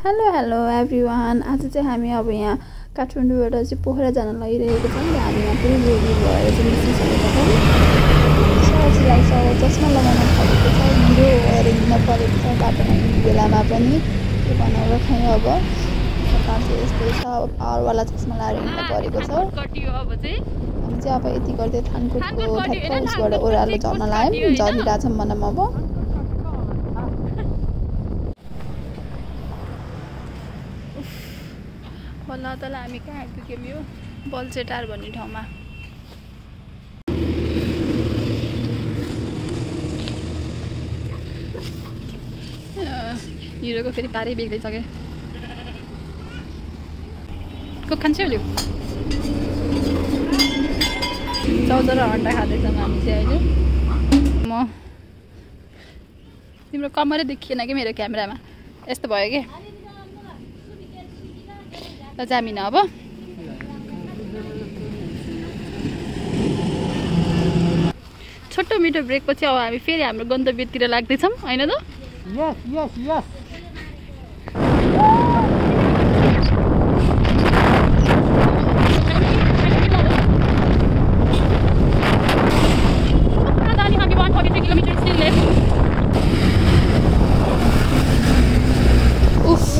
Hello everyone. आज चाहिँ हामी अब यहाँ काठमाडौँबाट चाहिँ पोखरा जान लागिरहेको छौँ। हामी यहाँ पुरै रेडी भएर चाहिँ निस्किसकेका छौँ। सजिलाई सबै चस्मा लगाउन थालेको छ, हिँडो भएर हिँड्न परेको छ बाटोमा हिँड्ने बेलामा पनि। के बनाएर खाएँ अब काम चाहिँ यस्तै छ। अब पावरवाला चस्मा लगाएर हिँड्न परेको छ। हामी चाहिँ अब यति गर्दै थानकोटको ठ्याक्क उसबाट ओह्रालो झर्न लाग्यौँ। झरिरहेछौँ भनौँ अब। बल्ल तल हामी कहाँ आइपुग्यौँ? यो बल्छेटार भन्ने ठाउँमा। हिरोको फेरि पारै बेग्दैछ को खान्छौ लियो 14 घन्टा खाँदैछौँ हामी चाहिँ अहिले। म तिम्रो कमरै देखिएन कि मेरो क्यामेरामा, यस्तो भयो कि जामिन। अब छोटो मिठो ब्रेक पछि अब हामी फेरि हाम्रो गन्तव्यतिर लाग्दैछौँ हैन त? यस यस यस।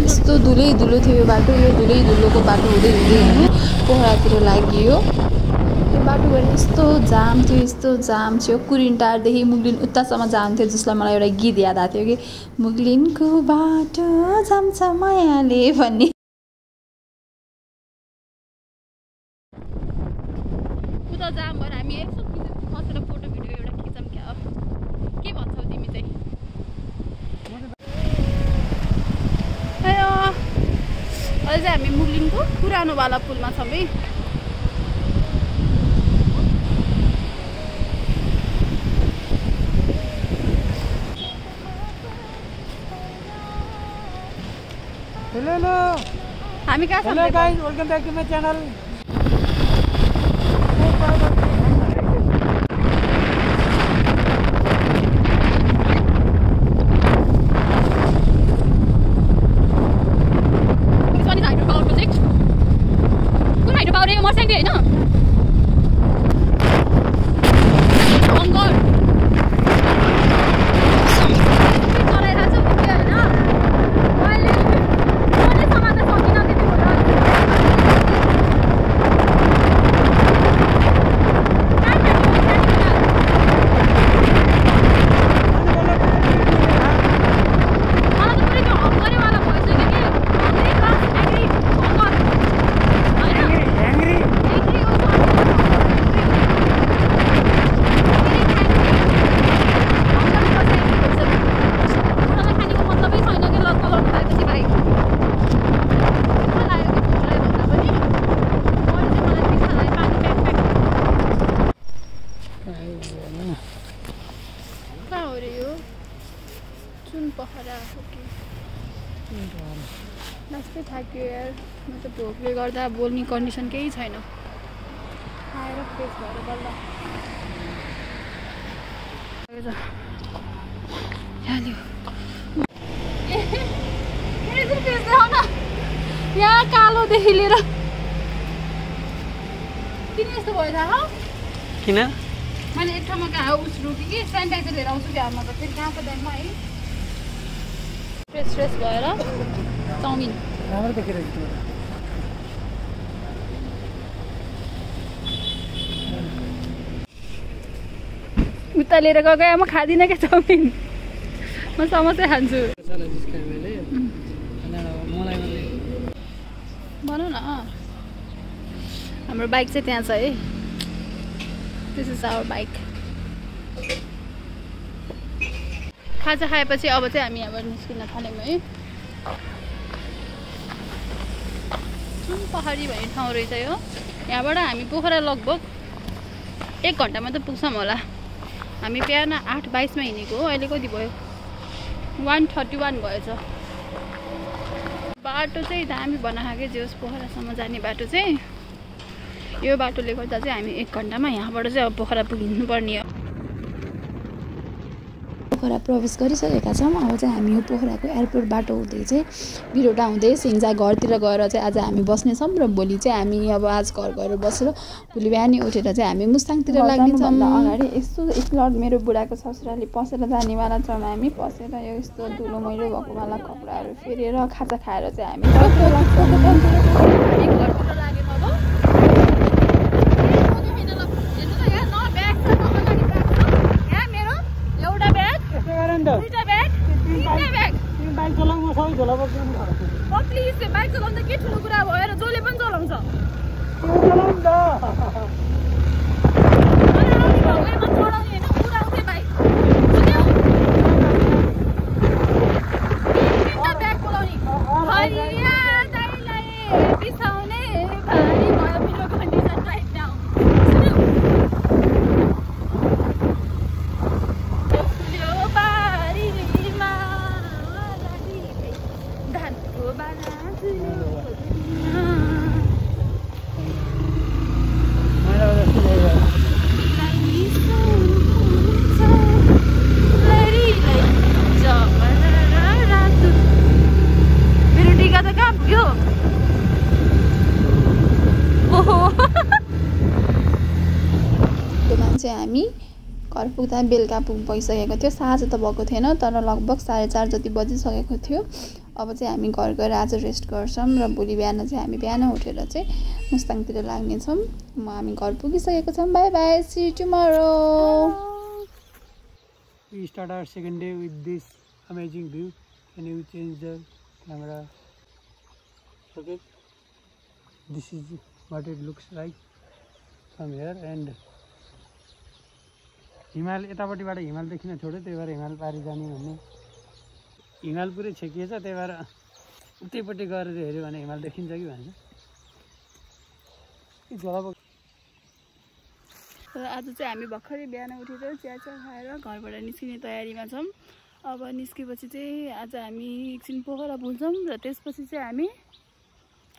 यस्तो धुलै थियो यो बाटो। यो धुलोको बाटो हुँदै हुँदै पोखरातिर लाग्यो। यो बाटोबाट यस्तो जाम थियो। कुरिन्टारदेखि मुगलिन उतासम्म जाम थियो, जसलाई मलाई एउटा गीत याद आएको थियो कि मुगलिनको बाटो जान्छ मायाले भन्ने। उता जाम भएर हामी यसो खसेर फोटो भिडियो एउटा खिचौँ क्या? के भन्छौ तिमी चाहिँ? अहिले चाहिँ हामी मुगलिनको पुरानो वाला पुलमा छौँ है। हेलो हामी कहाँ छौँ? Hello guys, welcome back to my channel. नाच्दै थाक्यो यार। म त भोकले गर्दा बोल्ने कन्डिसन केही छैन। आएर फ्रेस भएर बल्ल यहाँ कालोदेखि लिएर किन यस्तो भयो थाहा? किन? मैले एक ठाउँमा कहाँ उस रोटी कि सेनिटाइजर लिएर आउँछु क्या, म त फेरि कहाँको टाइममा है फ्रेस भएर चाउमिन राम्रो देखिरहेको छु। उता लिएर गयो म खाँदिनँ क्या चाउमिन, म समोसा खान्छु। भनौँ न, हाम्रो बाइक चाहिँ त्यहाँ छ है। This is our bike. खाजा खाएपछि अब चाहिँ हामी यहाँबाट निस्किन थाल्यौँ है। पहाडी भन्ने ठाउँ रहेछ यो। यहाँबाट हामी पोखरा लगभग 1 घन्टामा त पुग्छौँ होला। हामी बिहान 8:22मा हिँडेको हो, अहिले कति भयो? 1:31 भएछ। बाटो चाहिँ दामी बनाएकै जे होस्। पोखरासम्म जाने बाटो चाहिँ यो बाटोले गर्दा चाहिँ हामी 1 घन्टामा यहाँबाट चाहिँ अब पोखरा पुगिनु पर्ने हो। पोखरा प्रवेश गरिसकेका छौँ। अब चाहिँ हामी यो पोखराको एयरपोर्ट बाटो हुँदै चाहिँ बिरोटा हुँदै सिङ्जा घरतिर गएर चाहिँ आज हामी बस्नेछौँ र भोलि चाहिँ हामी अब आज घर गएर बसेर भोलि बिहानै उठेर चाहिँ हामी मुस्ताङतिर लाग्नेछौँ। अगाडि यस्तो स्लट मेरो बुढाको ससुराली पसेर जानेवाला छौँ हामी। पसेर यो यस्तो धुलो मैलो भएको वाला कपडाहरू फेरेर खाजा खाएर चाहिँ हामी प्लिज बाइक चलाउँदा के ठुलो कुरा भयो र जसले पनि चलाउँछ हामी घर पुग्दा बेलुका भइसकेको थियो। साँझ त भएको थिएन तर लगभग 4:30 जति बजिसकेको थियो। अब चाहिँ हामी घर गएर आज रेस्ट गर्छौँ र भोलि बिहान चाहिँ हामी बिहान उठेर चाहिँ मुस्ताङतिर लाग्नेछौँ। हामी घर पुगिसकेको छौँ। Bye bye, see you tomorrow. We start our second day with this amazing view. Can you change the camera? Okay. This is what it looks like from here and हिमाल यतापट्टिबाट हिमाल देखिन छोड्यो, त्यही भएर हिमाल पारी जाने भन्ने हिमाल पुरै छेकिएछ, त्यही भएर उतैपट्टि गएर हेऱ्यो भने हिमाल देखिन्छ कि भन्छ। आज चाहिँ हामी भर्खरै बिहान उठेर चियाचा खाएर घरबाट निस्किने तयारीमा छौँ। अब निस्केपछि चाहिँ आज हामी एकछिन पोखरा बुल्छौँ र त्यसपछि चाहिँ हामी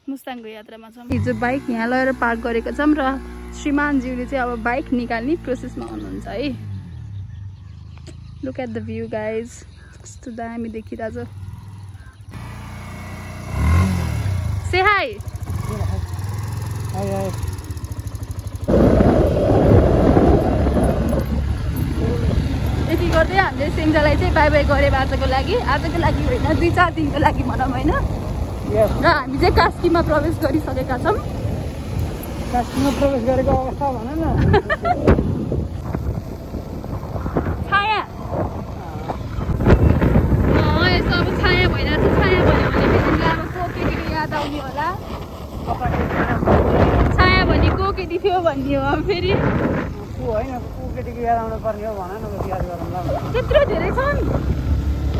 मुस्ताङको यात्रामा छौँ। हिजो बाइक यहाँ लगेर पार्क गरेको छौँ र श्रीमानज्यूले चाहिँ अब बाइक निकाल्ने प्रोसेसमा हुनुहुन्छ है। Look at the view guys, कस्तो दामी देखिरहेछ। से हाई। यति गर्दै हामीले सिङ्जालाई चाहिँ बाई बाई गऱ्यौँ आजको लागि होइन 2-4 दिनको लागि भनौँ होइन। र हामी चाहिँ कास्कीमा प्रवेश गरिसकेका छौँ। कास्कीमा प्रवेश गरेको अवस्था भन न। छाया यस्तो अब छाया भइरहेको छ। छाया भन्यो भने अब को केटी याद आउने होला। छाया भने को केटी थियो भन्ने हो फेरि। होइन को केटीको याद आउनु पर्ने हो भन न, याद गरौँला। त्यत्रो धेरै छन्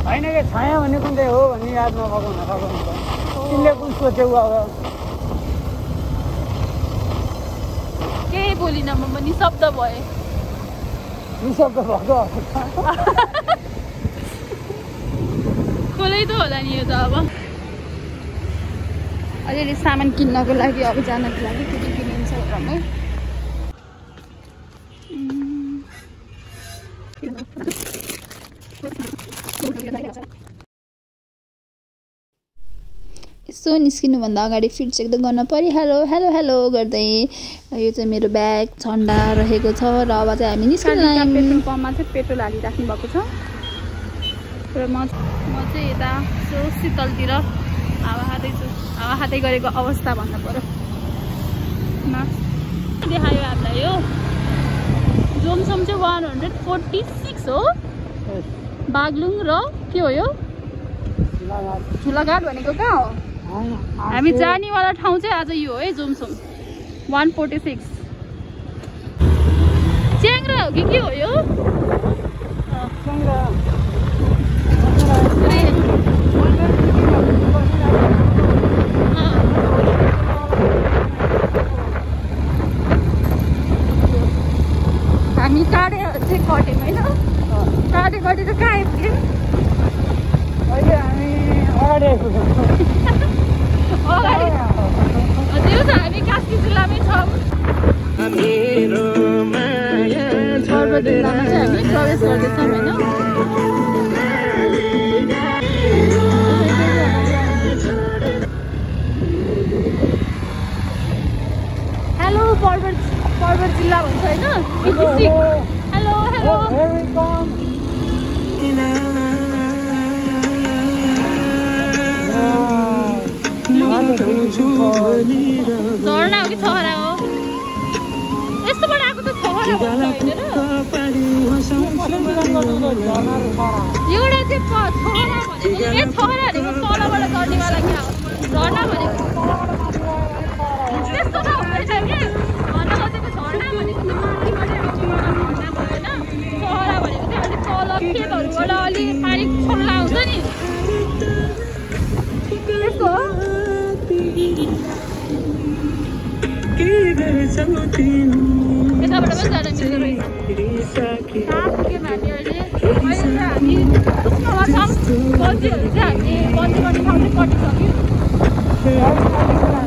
होइन कि छाया भन्ने कुन चाहिँ हो भन्ने याद नभएको हुन सक्छ। तिमीले कुन सोच्यौ? अब केही बोलिनँ म पनि, शब्द भए। निशब्द भएको खोलै त होला नि यो त। अब अलिअलि सामान किन्नको लागि अब जानको लागि के के किनिन्छ है। यसो निस्किनुभन्दा अगाडि फिट चेक त गर्न पऱ्यो। हेलो हेलो हेलो गर्दै यो चाहिँ मेरो ब्याग झन्डा रहेको छ र अब चाहिँ हामी निस्किनु पेट्रोल पम्पमा चाहिँ पेट्रोल हालिराख्नु भएको छ र म चाहिँ यता सो शीतलतिर हावा खाँदैछु। हावा खाँदै गरेको अवस्था भन्नु पर्यो। देखायो हामीलाई यो जोमसोम चाहिँ 146 हो। बागलुङ र के हो यो झुलाघाट भनेको कहाँ हो? हामी जानेवाला ठाउँ चाहिँ आज यो है जोमसोम 146। च्याङ्ग्रा हो कि के हो यो? हामी काँडे चाहिँ कट्यौँ होइन। काँडे कटेर कहाँ आइपुग्यौँ? अहिले हामी अगाडि आइपुग्यौँ। त्यो त हामी कास्की जिल्लामै छौँ। पर्वत जिल्लामा चाहिँ हामी प्रवेश गर्दैछौँ होइन। हेलो पर्वत जिल्ला भन्छ होइन हेलो हेलो झरना हो कि छहरा हो यस्तोबाट आएको त छहरा भन्छ होइन एउटा चाहिँ छहरा भनेको ए छहरा भनेको तलबाट चढ्नेवाला क्या हो झरना भनेको त्यस्तो त हुँदैन कि झरना बसेको झरना भनेको चाहिँ माथिबाट आउने झरना भयो होइन छहरा भनेको चाहिँ अलिक तल खेतहरूबाट अलिक पानी छोड्ला हुन्छ नि त्यस्तो हो यताबाट पनि जान मिल्दो रहेछ साफ के माने अहिले हामी उसमा छौँ बन्तीहरू चाहिँ हामीले बन्ती गर्ने ठाउँ चाहिँ कटिसक्यो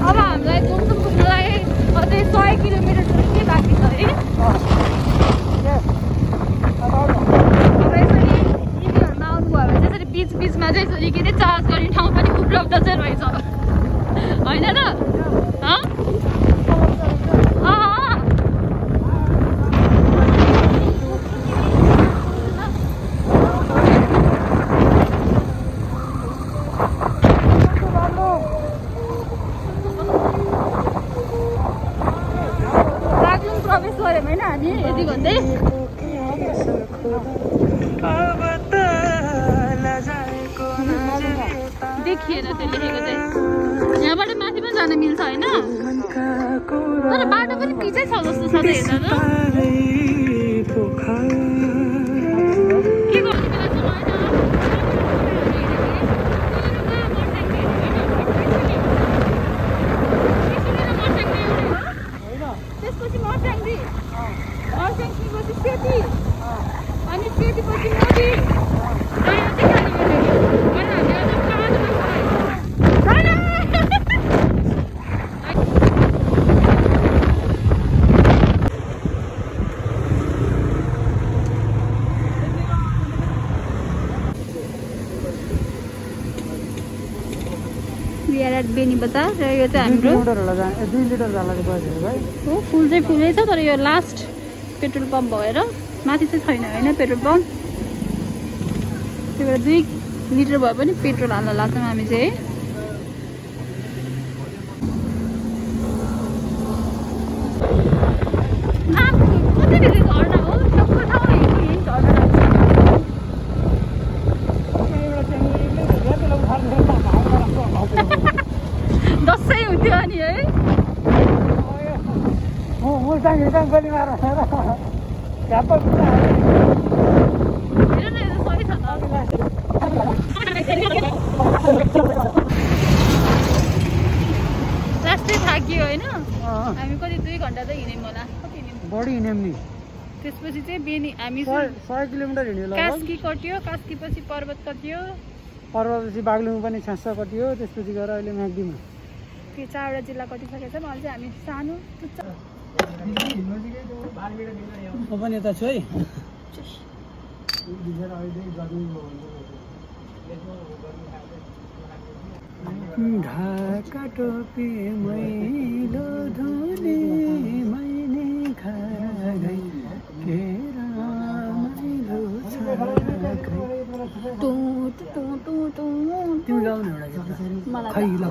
अब हामीलाई घुम्नु पुग्नलाई अझै 100 किलोमिटर जति के बाँकी छ है अब यसरी इभीहरूमा आउनुभयो भने चाहिँ यसरी बिचमा चाहिँ यसरी के अरे चार्ज गर्ने ठाउँ पनि उपलब्ध चाहिँ रहेछ होइन र प्रवेश गऱ्यौँ होइन हामी यति भन्दै देखिएन त्यो लेखेको चाहिँ यहाँबाट माथि पनि जान मिल्छ होइन तर बाटो पनि पिछै छ जस्तो छ त हेर्दा त के गर्नु त्यसपछि मर्स्याङ्दी मर्स्याङ्दीपछि सेती अनि सेतीपछि मोदी बेनी बजार र यो चाहिँ हाम्रो 2 लिटर हो फुल चाहिँ फुलै छ तर यो लास्ट पेट्रोल पम्प भएर माथि चाहिँ छैन होइन पेट्रोल पम्प त्यही भएर 2 लिटर भए पनि पेट्रोल हाल्न लाग्छौँ हामी चाहिँ कति धेरै झर्ना हो सबको ठाउँ यही झर्ना दसैँ हुन्थ्यो अनि है लास्टै थाकियो होइन हामी कति 2 घन्टा त हिँड्यौँ होला कति हिँड्यौँ बढी हिँड्यौँ नि त्यसपछि चाहिँ बेनी हामी 100 किलोमिटर हिँड्यौँ कास्की कट्यो कास्की पछि पर्वत कट्यो पर्वतपछि बागलुङ पनि 600 कट्यो त्यसपछि गएर अहिले म्याग्दीमा त्यो 4वटा जिल्ला कटिसकेको छ अहिले चाहिँ हामी सानो म पनि यता छु है ढाका टोपी मैलो धुने मैने खादै केरा मैलो तिमी गाउनु एउटा खै ल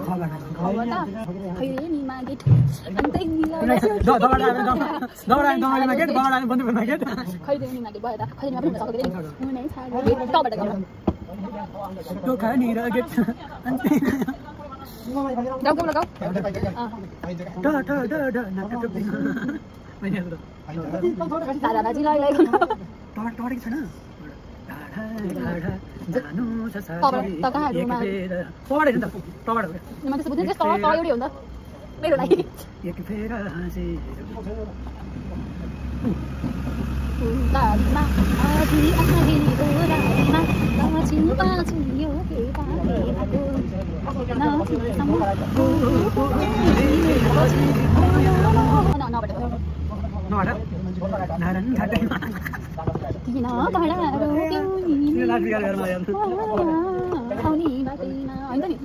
आउने बाटैमा हैन नि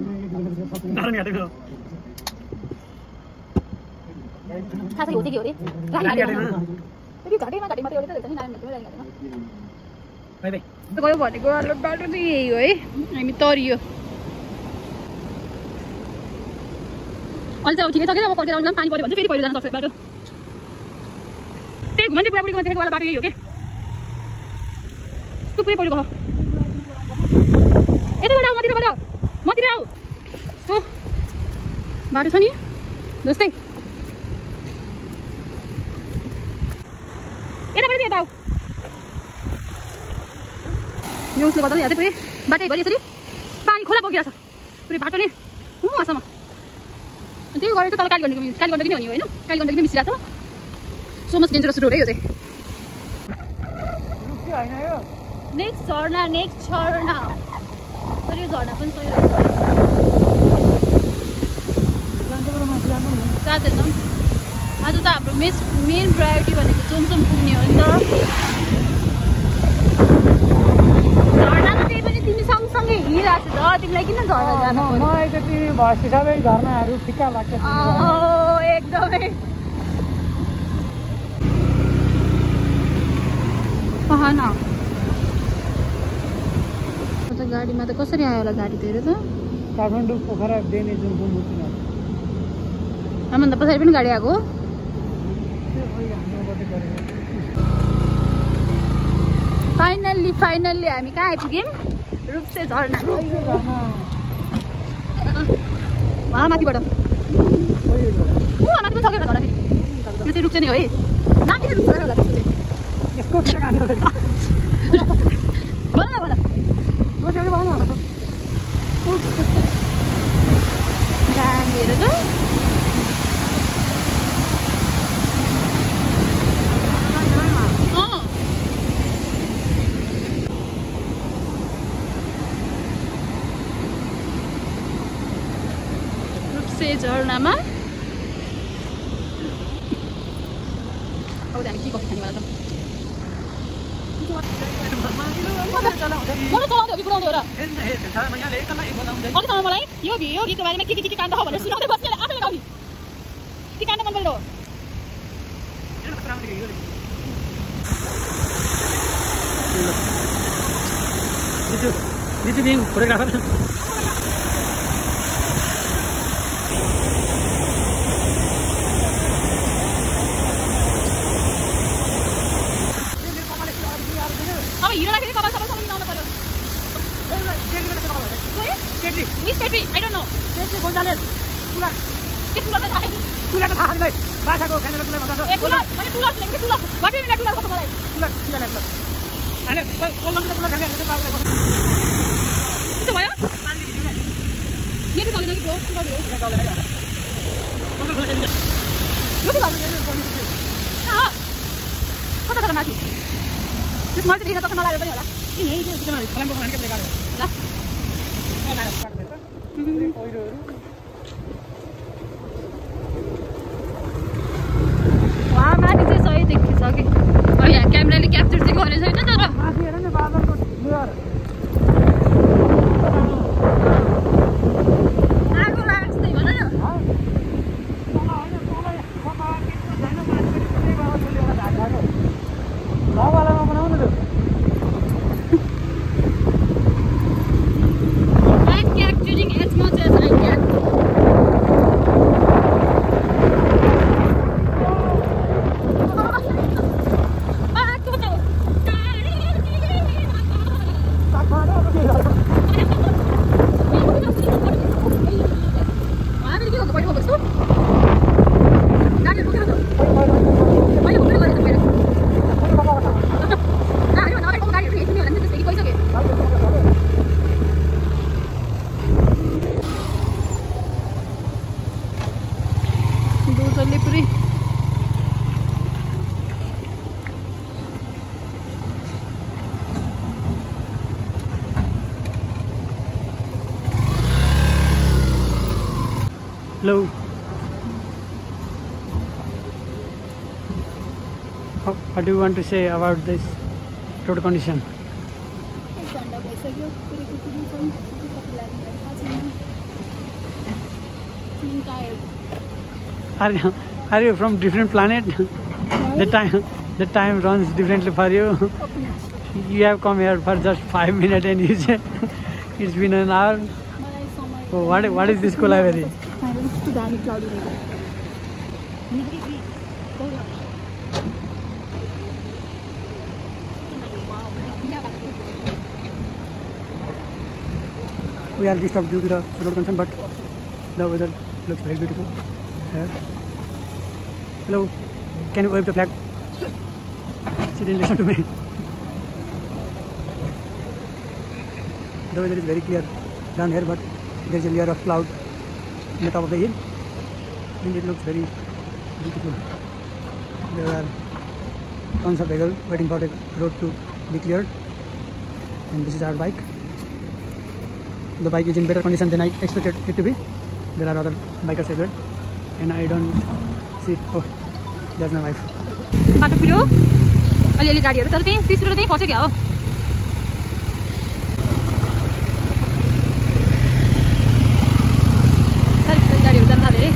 थाहा हो के हो रे घाटैमा मात्रै हो नि नारायण बाइ बाइ गयो भनेको बाटो चाहिँ यही हो है हामी तरियो अहिले चाहिँ ठिकै छ कि अब फर्केर आउँदा पानी पऱ्यो भने फेरि पहिरो जान सक्छ बाटो त्यही घुमन्ती बुढाबुढीको देखेको वाला बाटो यही हो कि पुरै पहिरो गयो यताबाट मतिर आऊ बाटो छ नि जस्तै यताबाट यता आऊ यो उसले गर्दा यहाँ चाहिँ पुरै बाटैभरि यसरी पानी खोला बगिरहेको छ पुरै बाटो नै वहाँसम्म त्यही गरेर चाहिँ तल कालीगण्डकी पनि हो नि होइन कालीगण्डकी पनि मिसिरहेको छ सो मच डेन्जरस रोड है यो चाहिँ नेक्स्ट झरना तर यो झरना पनि सही रहेछ साथीहरू आज त हाम्रो मेन प्रायोरिटी भनेको चोमचोम पुग्ने हो नि त झरना त त्यही पनि तिमी सँगसँगै हिँडिरहेको छ तिमीलाई किन झरना जानु मलाई त तिमी भएपछि सबै झरनाहरू ठिक्क लाग्छ एकदमै पहाड गाडीमा त कसरी आयो होला गाडी त हेर त काठमाडौँ पोखरा देने चोमचोम पुग्ने हामीभन्दा पछाडि पनि गाडी आएको फाइनल्ली हामी कहाँ आइपुग्यौँ रुप्से झरना माथिबाट माथि पनि सकेर झरना फेरि यो चाहिँ रुप्से नै हो है माथि चाहिँ रुप्छ होला त्यसको चाहिँ भन हेर त रुप्से झरनामा अब हामी के कफी खानेवाला छ मलाई चलाउँदै हो कि पुऱ्याउँदै हो र कति समय मलाई यो गीतको बारेमा के काण्ड हो भनेर सुनाउँदै बस्ने आफैले गाउने के काण्ड मन परेर हो फोटोग्राफर अब हिँड्दाखेरि कपाल सबै मिलाउनु पर्यो miss petri I don't know त्यसले गोन्जालेस तुला के तुला त थाहा छैन तुला त थाहा छैन बाछाको खानेर तुला भन्छ ए तुला मैले तुला सुनेको के तुला वाटै मिला तुला कस्तो मलाई तुला ल्यास हैन कोलमले तुला खाने त बाबुले के भयो पानी दिनु के के चलेन कि ब्रो के गर्यो यो के गर्यो कता कता माथि त्यो मैले देखेर त नलागेर पनि होला यही चाहिँ फलामको खाने के गाड्यो ल वहाँ माथि चाहिँ सही देखिसक्यो यहाँ क्यामेराले क्याप्चर चाहिँ गरेको छैन तर माथि हेर न बादलको लुयर आगो लागेको जस्तै भन न घरवालामा बनाउनु त I'm capturing as much as I can. Hello. What do you want to say about this road condition? Are you from different planet? The time runs differently for you. You have come here for just 5 minutes and you say it's been an hour. Oh, what is this Kolaberi? We are disturbed due to the road concern, but the weather looks very beautiful here. Hello, can you wave the flag? She didn't listen to me. The weather is very clear down here, but there is a layer of cloud on the top of the hill, and it looks very beautiful. There are tons of vehicles waiting for the road to be cleared, and this is our bike. The bike is in better condition than I expected it to be. There are other bikers as well, and I don't see it. Oh, that's my wife. बाटो पुग्यो अलिअलि गाडीहरू तर त्यही 30 रुपियाँ त्यही फस्यो क्या हो गाडीहरू जान थाले रे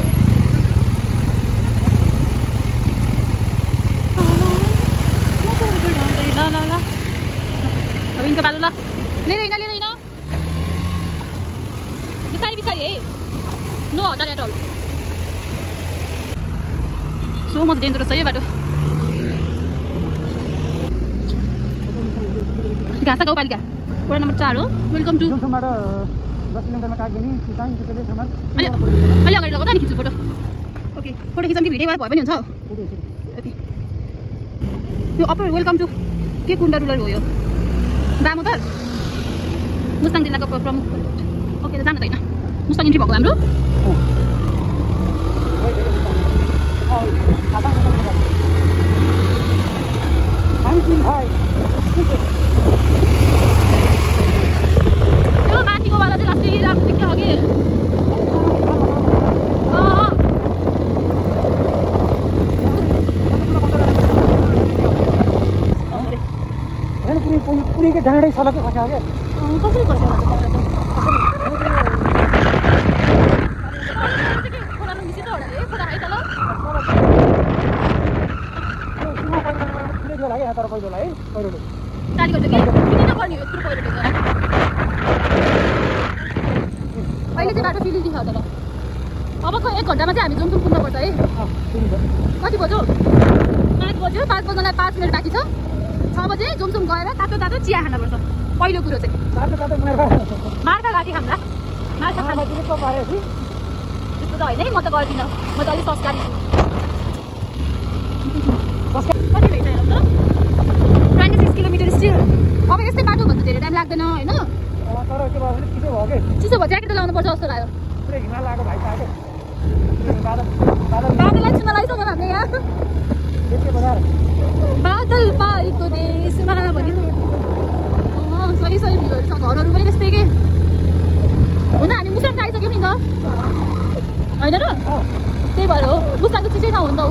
ल ल ल अब यिनको बाटो ल लिँदैन बिस्तारै बिस्तारै है नो हतार at all so much dangerous छ यो बाटो घाँसा गाउँपालिका वडा नम्बर 4 हो वेलकम टु अलि अगाडि लगाउँदा नि खिच्छु फोटो ओके फोटो खिच्दा भिडियो भए पनि हुन्छ ओके यो अपर वेलकम टु के कुण्डा रुरल हो यो दामोदर मुस्ताङ जिल्लाको प्रमुख ओके त जानु त होइन मुस्ताङ इन्ट्री भएको हाम्रो त्यो माथिको वाला चाहिँ लास्टै राम्रो देख्छ अघि पुरी के डाँडै सलकै खस्यो क्या कसरी गर्छ अहिले चाहिँ बाटो फिलिङ दिन्छ तर अबको 1 घन्टामा चाहिँ हामी जुमसुम पुग्नुपर्छ है कति बज्यो 5 बज्यो 5 बज्नलाई 5 मिनट बाँकी छ 6 बजे जुमसुम गएर तातो तातो चिया खानुपर्छ पहिलो कुरो चाहिँ मार्का गाडी खाम्ला मार्का खाना त्यस्तो त होइन है म त गर्दिनँ म त अलिक संस्कारी कति भइसक्यो त 26 किलोमिटर स्टिल अब यस्तै बाटो भन्दा धेरै टाइम लाग्दैन होइन चिसो भयो ज्याकेट लाउनु पर्छ जस्तो लाग्यो बादललाई छुन लगाइसक्यो हामीले यहाँ बादल पाएको देशमा भन्यो सही सही भिडियोहरू छ घरहरू पनि त्यस्तै के हुन हामी मुस्ताङ आइसक्यौँ नि त होइन र त्यही भएर हो मुस्ताङको चिसै ठाउँ हो नि त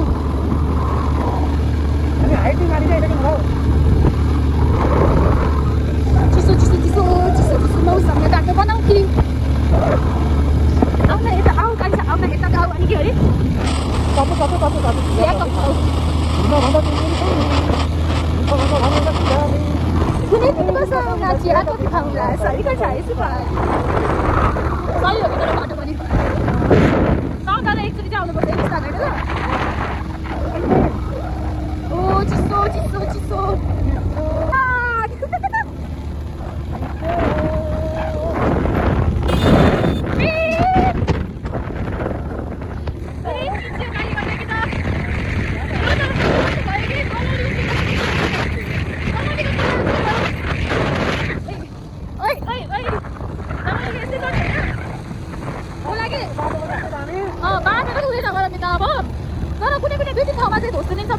चिसो चिसो चिसो चिसो चिसो मौसमले बाटो बनाऊ कि आउन यता आऊ गाडी छ आउन यता आऊ अनि के अरे कुनै पनि बसाउन चियाको खाउँला सहीको छ यसो सही हो कि तर बाटो पनि साउदालाई एकचोटि चाहिँ आउनुपर्छ है बिस्तारै ल ओ चिसो चिसो चिसो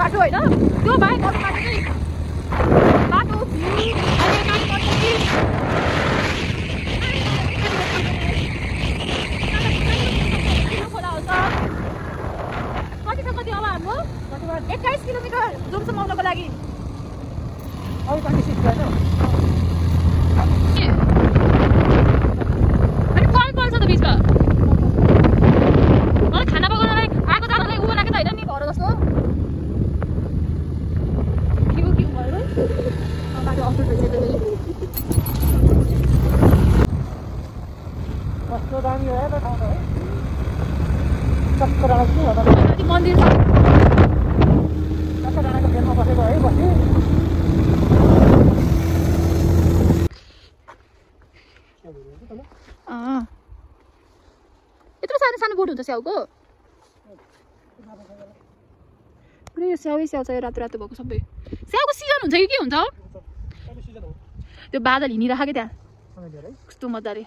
बाटो होइन त्यो बाहेक अरू बाटो चाहिँ बाटो कति छ कति अब हाम्रो 21 किलोमिटर जुमसुम आउनको लागि कस्तो दामी हो त ठाउँ त है कस्तो डाँडा के हो त मन्दिर छ कस्तो डाँडाको फेरमा बसेको है बसी यत्रो सानो सानो बोट हुन्छ स्याउको पुरै यो स्याउ छ यो रातो रातो भएको सबै स्याउको सिजन हुन्छ कि के हुन्छ त्यो बादल हिँडिरहेको क्या त्यहाँ कस्तो मजाले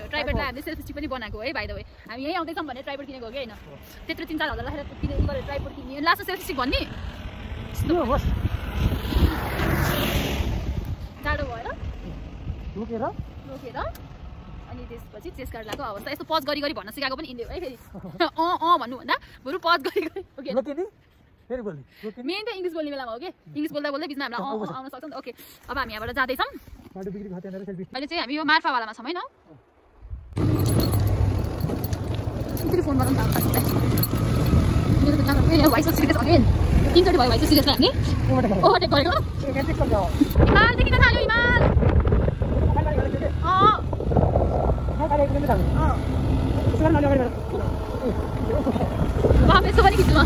ट्राइपोडलाई हामीले सेल्फी स्टिक पनि बनाएको है बाइ द वे हामी यहीँ आउँदैछौँ भने ट्राइपोड किनेको हो कि होइन त्यत्रो 3-4 हजार राखेर गरेर ट्राइपोड किन्ने लास्टमा सेल्फी स्टिक भन्ने जाडो भएर रोकेर अनि त्यसपछि चेस्ट कार्ड लगाएको अवस्था यस्तो पज गरी भन्न सिकाएको पनि इन्डिया है फेरि भन्नुभन्दा बरु पज गरी मेन त इङ्ग्लिस बोल्ने बेलामा हो कि इङ्ग्लिस बोल्दा बिचमा हामीलाई आउन सक्छ नि त ओके अब हामी यहाँबाट जाँदैछौँ अहिले चाहिँ हामी यो मार्फावालामा छौँ होइन फेरि फोन गर्नु मेरो भाइ सिरियस अगेन 3 चोटि भयो भाइ सिरियसमा हामी ओभरटेक गरेको हिमालदेखि थाल्यो हिमाल यसो पनि खिच्नु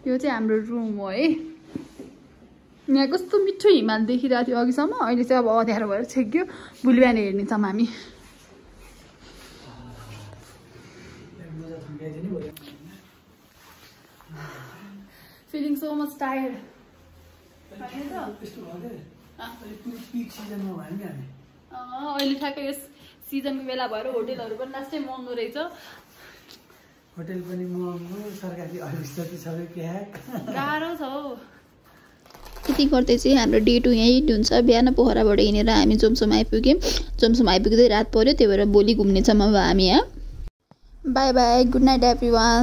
यो चाहिँ हाम्रो रुम हो है यहाँ कस्तो मिठो हिमाल देखिरहेको थियो अघिसम्म अहिले चाहिँ अब अँध्यारो भएर छेक्यो भोलि बिहान हेर्नेछौँ हामी फिलिङ सो मच टायर्ड अहिले ठ्याक्कै यस सिजनको बेला भएर होटेलहरू पनि लास्टै महँगो रहेछ होटेल पनि महँगो सरकारी अफिस जति सबै प्याक गाह्रो छ हौ यति गर्दै चाहिँ हाम्रो डे 2 यहीँ हुन्छ बिहान पोखराबाट हिँडेर हामी जोमसोम आइपुग्यौँ जोमसोम आइपुग्दै रात पर्यो त्यही भएर भोलि घुम्नेछौँ अब हामी यहाँ by by good night everyone